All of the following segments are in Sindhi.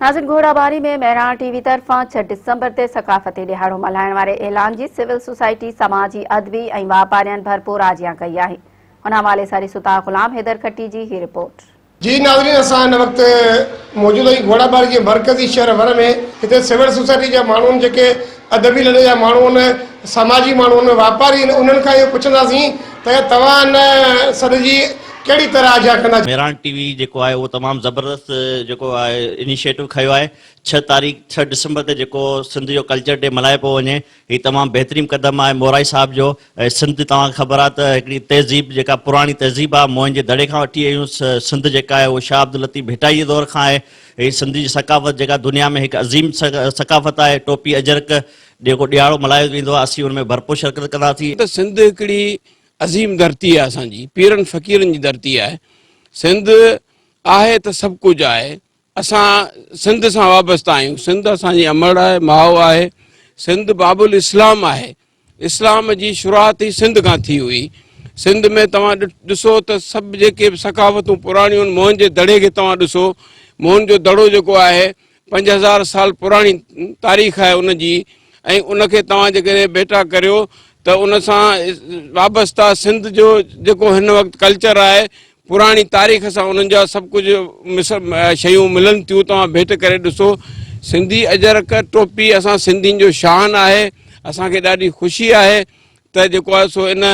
ناظرين گهوڙاٻاري ۾ مهراڻ ٽي وي طرفان ڇهه ڊسمبر تي ثقافتي ڏهاڙو ملهائڻ واري اعلان جي سول سوسائٽي، سماجي، ادبي ۽ واپارين ڀرپور آجيان ڪئي آهي. ان حوالي سان ڏسو ٿا غلام حيدر کٽي جي هي رپورٽ. جي ناظرين اسان هن وقت موجود آهيون گهوڙاٻاري جي مرڪزي شهر ور ۾ هتي سول سوسائٽي جا ماڻهو آهن جيڪي ادبي لڏي جا ماڻهو آهن سماجي ماڻهو آهن واپاري آهن انهن کان اهو پڇنداسين ته توهان هن سڏ جي ڪهڙي طرح آجيان ڪندا؟ مهراڻ ٽي وي جيڪو آهي اهو تمام زبردست جيڪو آهي انيشيٽو کنيو آهي ڇهه تاريخ ڇهه ڊسمبر تي جيڪو سنڌ جو ڪلچر ڊي ملهايو پيو وڃي هي تمام بهترين قدم آهي مورائي صاحب جو ۽ سنڌ توهان کي خبر آهي ته هڪڙي تهذيب جيڪا پراڻي تهذيب آهي موهن جي دڙي کان وٺي آهيون سنڌ جيڪا آهي اهو شاهه عبداللطيف ڀٽائي جي دور کان آهي هي سنڌ جي ثقافت جيڪا دنيا ۾ هڪ عظيم ثقافت آهي ٽوپي اجرڪ جيڪو ڏهاڙو ملهايو ويندو آهي اسين ان ۾ ڀرپور شرڪت ڪنداسين. ته سنڌ هڪڙي عظيم ڌرتي آهي اسان جي پيرن فقيرن جي ڌرتي آهي سنڌ آهي ته سڀ ڪجهه آهي اسان سنڌ سان وابسته آهيون سنڌ اسان جي امڙ آهي ماء آهي سنڌ باب الاسلام آهي اسلام جي شروعات ئي سنڌ کان ٿي هئي سنڌ ۾ توهان ڏسو ته سڀ جيڪي به ثقافتون پراڻيون آهن موهن جي دڙي کي توهان ڏسو موهن جو دڙو جيڪو آهي 5000 سال پراڻي تاريخ آهي ان جي ۽ ان کي توهان جيڪڏهن ڀيٽا ڪريو ته ان سان وابسته سنڌ جو جيڪو هن وقت ڪلچر آهي پراڻي تاريخ سان انهن جا سڀ ڪجهه شيون ملن ٿيون توهان ڀيٽ ڪري ڏسو سنڌي اجرڪ ٽوپي اسان سنڌين جو شان آهي اسان کي ڏاڍي خوشي آهي ته جيڪو آهي سو ان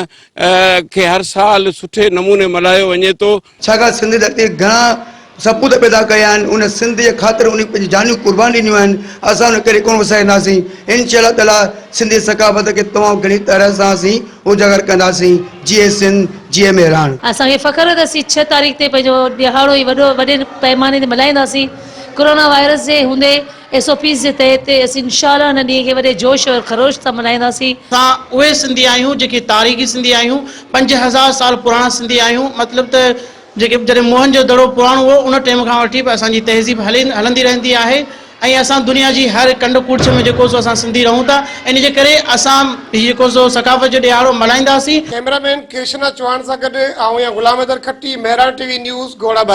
کي هر سال سٺي نموني ملهايو وڃي ٿو. ڇاڪاڻ سنڌ ڌرتي گهڻا سپوت پيدا ڪيا آهن ان سنڌ جي خاطر انهن پنهنجي جانيون قربان ڏنيون آهن اسان ان کي ڪڏهن ڪونه وسارينداسين انشاء الله تعالي سنڌي ثقافت کي تمام گهڻي طرح سان اسين اجاگر ڪنداسين جيئي سنڌ جيئي مهراڻ. اسان کي فخر آهي ته اسين ڇهه تاريخ تي پنهنجو ڏهاڙو هي وڏو وڏي پئماني تي ملهائينداسين ڪورونا وائرس جي هوندي ايس او پيز جي تحت اسين انشاء الله هن ڏينهن کي وڏي جوش اور خروش سان ملهائينداسين. اسان اهي سنڌي آهيون جيڪي تاريخي سنڌي آهيون، 5000 سال پراڻا سنڌي آهيون، مطلب ته جيڪي جڏهن موهن جو دڙو پراڻو هو ان ٽيم کان وٺي به اسان جي تهذيب هلي هلندي رهندي آهي ۽ اسان دنيا جي هر ڪنڊ ڪڙڇ ۾ جيڪو سو اسان سنڌي رهون ٿا ان جي ڪري اسان هي جيڪو سو ثقافت جو ڏهاڙو ملهائينداسين. ڪئميرا مين ڪرشنا چوهاڻ سان گڏ آئون آهيان Ghulam Haider Khatti, Mehran T V news, Ghorabari.